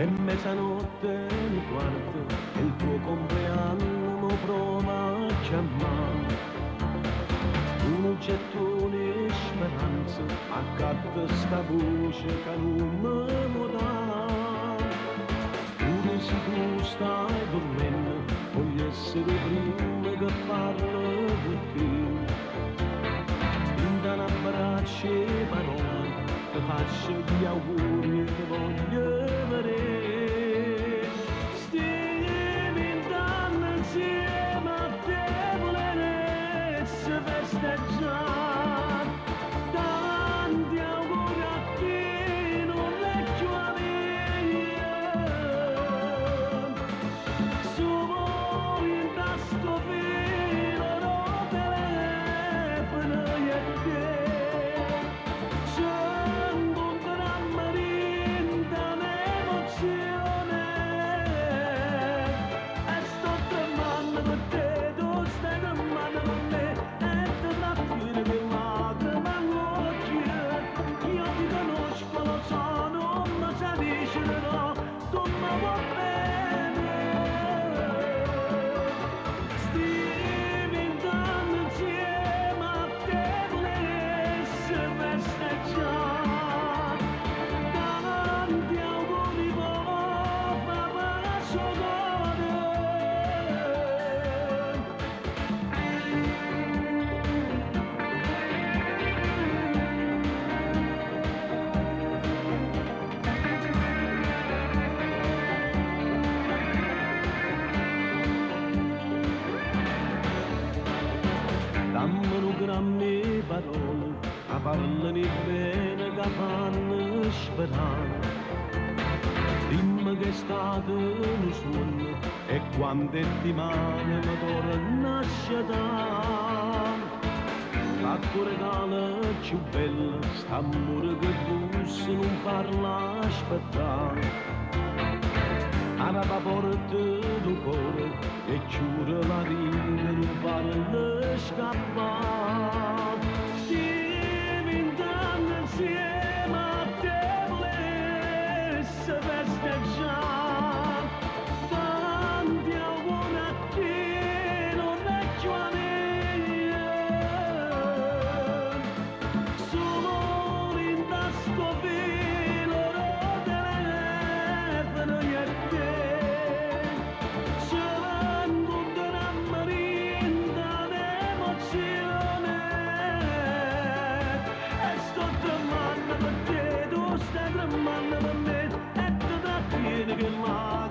È mezzanotte e un quarto, è il tuo compleanno, mo prova a chiamare. Un gettone 'e speranza, accatta sta voce che nun me può dà. Pure se tu stai dormendo, voglio essere 'o primmo che parla cu te. Dint' a n'abbraccio 'e parole, te faccio gli auguri e te voglio vedere. Sti vent'anni insieme a te vulesse festeggiare. Tanti auguri a te, nun è cchiù 'a mia. Solo dint' a sto filo d' 'o telefono io e te. Ce 'ncuntramm dint' a n'emozione e sto tremmanno pe' te, tu stai tremmanno pe' me e te trattiene cu 'e lacrime all'uocchie. Io ti conosco, lo so, nun me sai dicere no, tu me vuò bene. Sti vent'anni insieme a te vulesse festeggiare. Tanti auguri po' fa pace 'o core. Damme nu grammo 'e parole ca parlano 'e bene ca fanno sperà. Dimme che è stato nu suonno e quando è dimane me torna a scetà. Fatto regalo cchiù bello, st'ammore che bussa nun parla aspettà. Arape 'a porta d' 'o core e chiure la dinto nun farle scappà. Sti vent'anni insieme a te vulesse festeggià. Tanti auguri a te, nun è cchiù 'a mia. Solo dint' a sto filo d' 'o telefono io e te. Ce 'ncuntramm dint' a n'emozione e sto tremmanno pe' te, tu stai tremmanno pe' me e te trattiene cu 'e lacrime.